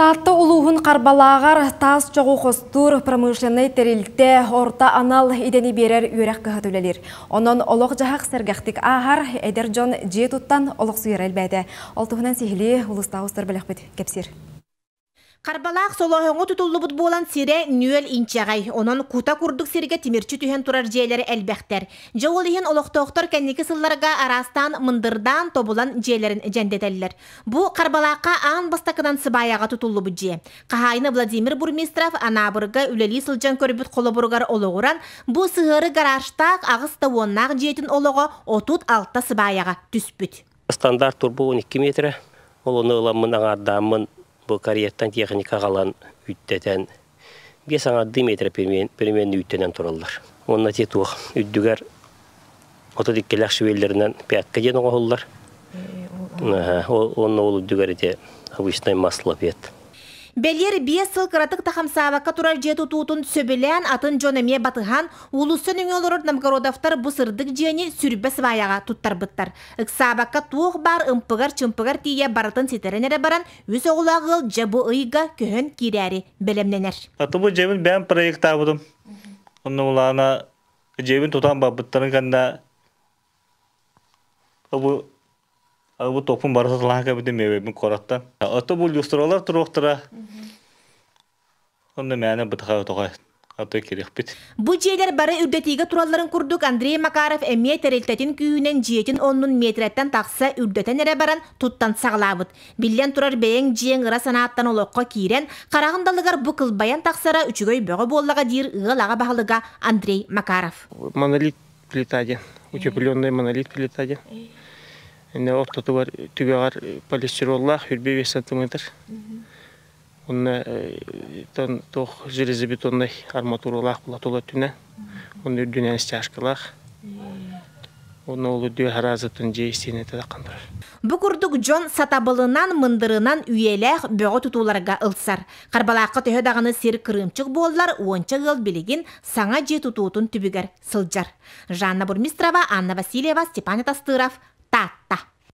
Таатта улууһун Харбалааҕар таас чоҕу хостуур промышленнай тэрилтэ орто анал идэни биэрэр үөрэх кыһата үлэлиир. Онон олох-дьаһах сэргэхтик ааһар, эдэр дьон дьиэ туттан олохсуйара элбээтэ. Ол туһунан сиһилии улуустааҕы устар бэлэхпит кэпсиир. Харбалаах солооһоҥҥо тутуллубут буолан сирэ нүөл инчэҕэй, онон кута курдук сиргэ тимирчи түһэн турар дьиэлэр элбэхтэр. Дьэ ол иһин олохтоохтор кэнники сылларга араастаан мындырдаан, тобулан дьиэлэрин дьэндэтэллэр. Бу Харбалаахха аан бастакынан сыбаайаҕа тутуллубут дьиэ. Хаһаайына Владимир Бурмистров Анаабырга үлэлии сылдьан көрбүт холобуругар олоҕуран, бу сыһыары гаражтаах аҕыс да уоннаах дьиэтин олоҕо 36 сыбаайаҕа түспүт. Стандарт турбу 12 метрэ. Ол ону ыламмын аҥаардааммын бу карьертан техника аҕалан үүттэтэн биэс аҥаардыы метрэ переменный үүттэнэн тураллар. Уонна ти туох үрдүгэр 32-лээх швеллеринэн пятка диэн оҥоһуллар. Уонна ол үрдүгэр ити обычный маслопед. Бэлиэр 5 сыл кыратык да хамсаабакка турар дьиэ тутуутун сөбүлээн атын дьон эмиэ батыһан, уулусса нөҥүө олорор Новгородовтар бу сырдык дьиэни сүрбэ сыбаайаҕа туттарбыттар. Ыксаабакка туох баар ымпыгар-чымпыгар тиийэ барытын ситэрэн эрэ баран, үс оҕолоох ыал дьэ бу ыйга көһөн киирээри бэлэмнэнэр. Аты бу дьиэбин бэйэм проектаабытым. Онно улаана дьиэбин тутан барбыттарын кэннэ бу бу топпун бары саталаан кэбитим миэбэбин куораттан. Ото бу люстралар туруохтара. Онно мээнэ бытаха тоҕо аты кириэхпит. Бу дьиэлэр бары үрдэтиигэ туралларын курдук Андрей Макаров эмиэ тэрилтэтин күүһүнэн дьиэтин оннун миэтэрэттэн тахса үрдэтэн эрэ баран туттан саҕалаабыт. Биллэн турар бэйэҥ дьиэҥ ыра санааттан олоххо киирэн, хараҕын далыгар бу кылбайан тахсара үчүгэй бөҕө буоллаҕа диир ыал аҕа баһылыга Андрей Макаров. Монолит плита диэн, утепленный монолит плита диэн. Инне ортотугар түгэҕэр полистироллаах 25 сантиметр. Онно туох железобетоннай арматуралаах була өттүнэн, онно үрдүнэн стяжкалаах. Онно ол үрдүгэр хараазыттан дьиэ истиэнэтэ таххан турар. Бу курдук дьон сатабылынан, мындырынан үйэлээх бөҕө тутууларга ылсар. Харбалаахха төһө даҕаны сир кырыымчык буоллар, уонча ыал билигин саҥа дьиэ тутуутун түбүгэр сылдьар. Жанна Бурмистрова, Анна Васильева, Степан Тастыров, Таатта.